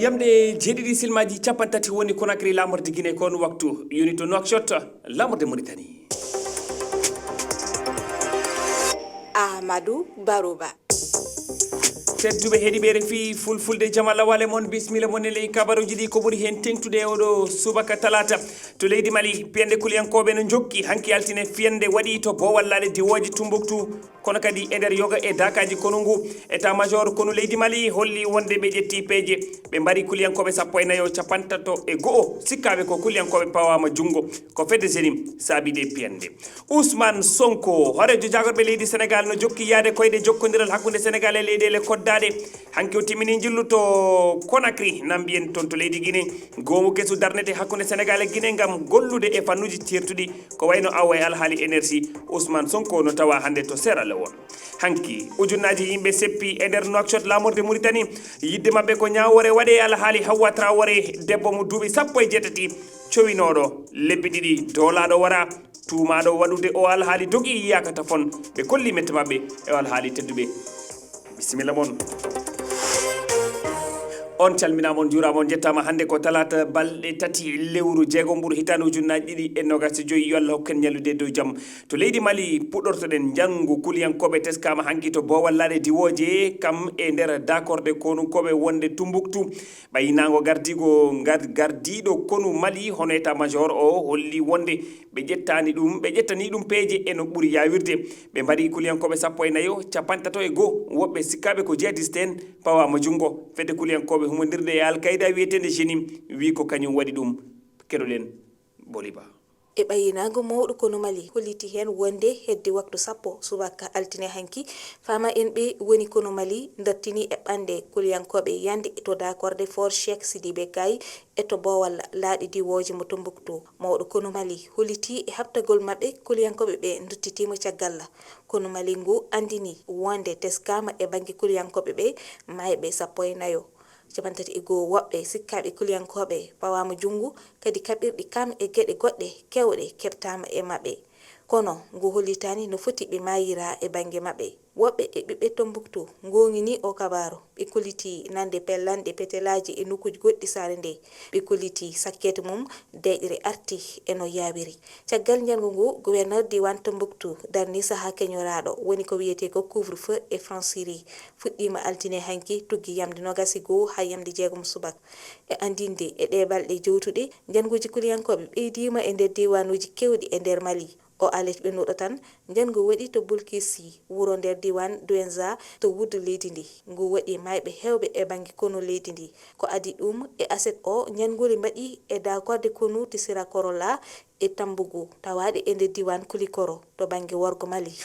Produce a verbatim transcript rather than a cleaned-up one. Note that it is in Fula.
Jamɗe jeeɗiɗi silmaaji cappanɗe tati woni Conakry, laamorde Guinée, ko on waktu yoni to Nouakchott, laamorde Mauritanie. Amadou Barouba. Tedduɓe heɗiiɓe R F I Fulfulde, jam Allah wale mon, bismilla mon e ley kabaruuji ɗi ko ɓuri heen teŋtude e oɗo subaka talaata. To leydi Mali, piyannde kuliyankooɓe no njokki. Hanki altine, fiyannde waɗi to boowal laaɗe diwooje Tumbuktu, kono kadi e nder yoga e daakaaji konu ngu. État major konu leydi Mali holli wonde ɓe ƴetti peeje, ɓe mbari kuliyankooɓe sappo e nayo, cappantato e go'o sikkaaɓe ko kuliyankooɓe pawaama junngo. Ko fedde jenim saabi ɗe piyannde. Ousmane Sonko, hooreejo jaagorɓe leydi Senegal, no jokki yaade koyɗe jokkondiral hakkunde Senegal e leyɗeele koddaaɗe. Hanki o timmini njillu to Conakry, na mbiyen toon to leydi Guinée. Goomu kesu darnete hakkunde Senegal e Guinée ngam gollude e fannuuji ceertuɗi, ko wayno awo e alhaali énergie. Ousmane Sonko no tawa hannde to Sierra Leone. Hanki, ujunnaaji yimɓe seppi e nder Nouakchott, laamorde Mauritanie. Yiɗde maɓɓe ko ñaawoore waɗe e alhaali Hawa Traoré, debbo mo duuɓi sappo e jeetati, cowinooɗo lebbi ɗiɗi, doolaaɗo wara, tuumaaɗo waɗude o alhaali dogi yaakata fon. Ɓe kolli mette maɓɓe e alhaali tedduɓe. Bisimilla mon. On calminaama, on njuuraama, on njettaama. Hannde ko talaata, balɗe tati lewru jeegom ɓuru hitaande ujunnaaji ɗiɗi e noogaas e joyi. Yo Allah hokku en ñallude e dow jam. To leydi Mali puɗɗortoɗen, njanngu kuliyankooɓe teskaama hanki to boowal laaɗe diwooje, kam e nder daakorde konunkooɓe wonde Tumbuktu. Ɓaynaango gardiigo, gar-, gardiiɗo konu Mali, hono état major o, holli wonde ɓe ƴettaani ɗum, ɓe ƴettanii ɗum peeje e no ɓuri yaawirde. Ɓe mbari kuliyankooɓe sappo e nayo, cappantato e go'o, woɓɓe sikkaaɓe ko jihadiste en, pawaama junngo. Fedde kuliyankooɓe humondirde e Al Qaeda wiyeteende jenim wii ko kañum waɗi ɗum. Keɗoɗen Boliba. E ɓayinaango mawɗo konu Mali holliti heen wonde hedde waktu sappo subaka altine hanki, faama en ɓe woni konu Mali dartini eɓɓande kuliyankooɓe yande to daakorde Fort Cheikh Sidibé Kay e to boowal laaɗe diwooje mo Tumbuktu. Mawɗo konu Mali holliti e haɓtagol maɓɓe kuliyankooɓe ɓe nduttitiima caggal. Konu Mali ngu anndini wonde teskaama e bannge kuliyankooɓe ɓe maayɓe sappo e nayo. Cappanɗe tati e go'o woɓɓe sikkaaɓe kuliyankooɓe pawaama junngo, kadi kaɓirɗi kam e geɗe goɗɗe keewɗe keɓtaama e maɓɓe. Kono ngu hollitaani no foti ɓe maayira e bannge maɓɓe. Woɓɓe e ɓiɓɓe Tombuktu ngoongini o kabaaru. Ɓe kolliti nande pellanɗe petelaaji e nokkuuji goɗɗi saare nde. Ɓe kolliti sakkeet mum deeƴre arti e no yaawiri. Caggal njanngu ngu, gouverneur diiwaan Tombuktu darni sahaa keñoraaɗo, woni ko wiyetee ko couvre-feu e franc-ciré. Fuɗɗiima altine hanki, tuggi yamde noogaas e goo haa yamde jeegom subaka. E anndinde e ɗee balɗe jowtuɗe, njannguuji kuliyankooɓe ɓeydiima e nder diiwaanuuji keewɗi e nder Mali. O alet ɓennuɗo tan, njanngu waɗi to Bulkisi, wuro nder diiwaan Douenza, to wuddu leydi ndi. Ngu waɗi maayɓe heewɓe e bannge konu leydi ndi. Ko adii ɗum, e aset o, njannguuli mbaɗi e daakorde konu Tisira Korola e Tambugu, tawaaɗe e nder diiwaan Kulikoro, to bannge worgo Mali.